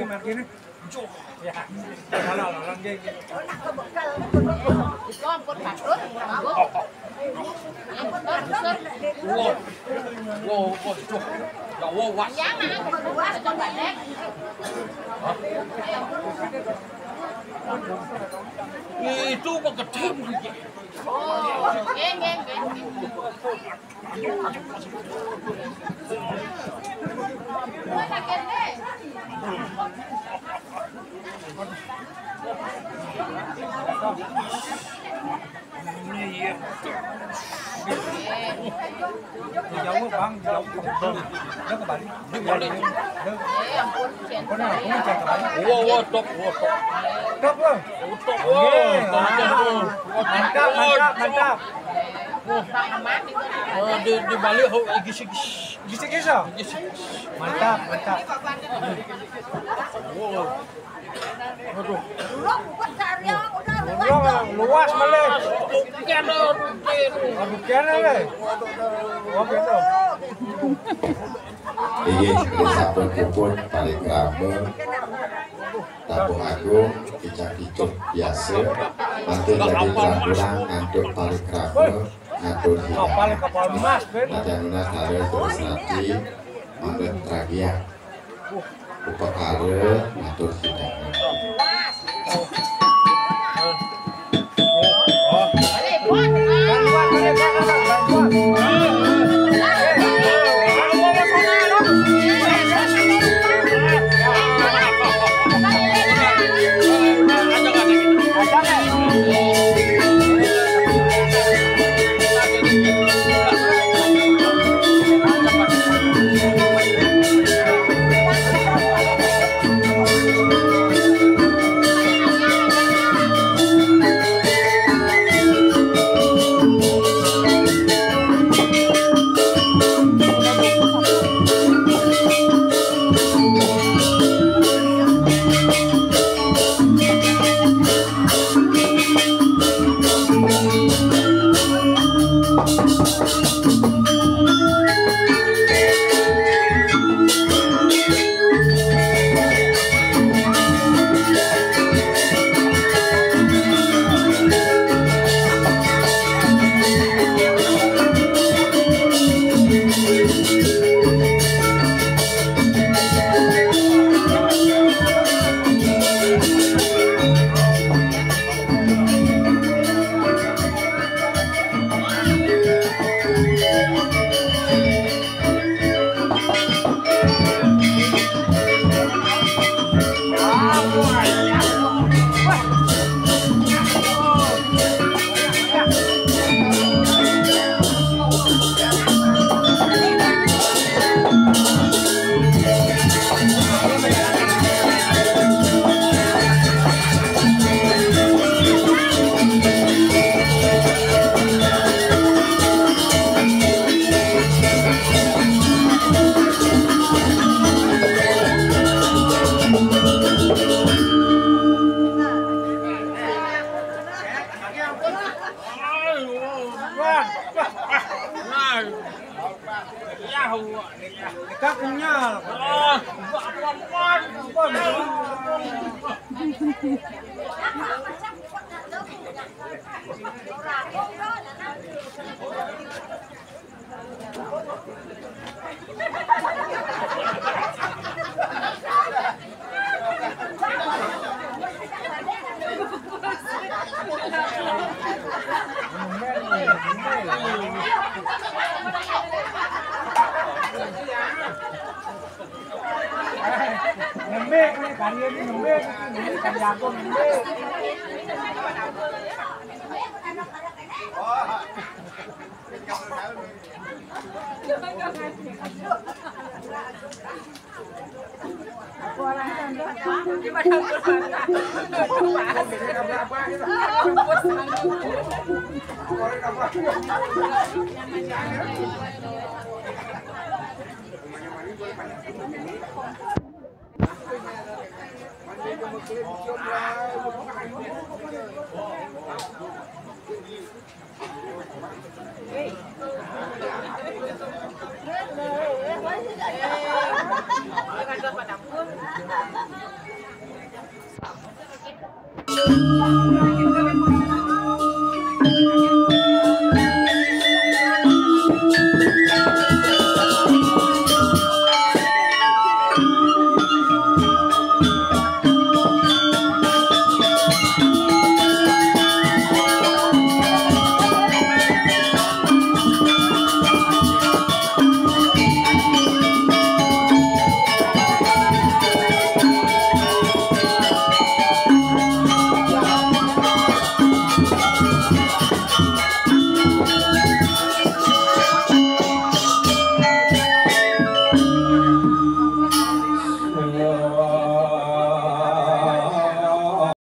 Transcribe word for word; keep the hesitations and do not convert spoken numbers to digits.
Margine. Ya. Kalau orang dia gitu. Itu ampun, Pak. Ampun, Pak. Wah, wah, wah, wah. Ya, wah, wah. Ya, nah, coba deh. Hah? Itu kok gede begitu. Oh, nggih, nggih, nggih. Ini ya. Jauh, Bang, jauh. Udah kembali. Udah kembali. Udah. Udah, udah, udah kembali. Wah, wah, tok, wah, tok. Tok, wah. Tok, wah. Oke, tok, ah. Wah, mantap, mantap, mantap. Wah. Oh, di, di Bali, oh, igis-igis. Igis-igis, ya? Igis-igis. Mantap, mantap. Wah. Aduh. Luas, luas, malih. Aduh, kene, le. Oh, gitu. Inggih, sampun puput parikrama Tabuh Agung, kicak-kicuk biasa. Mangkin dadi terang-terang ngantuk parikrama ngatur hidangan. Kapal, kapal emas, Ben. Nadyan nunas kala terus nanti mangga tragian. Upakara ngatur hidangan. Nembe, kali ini nembe, nembe, kali aku nembe.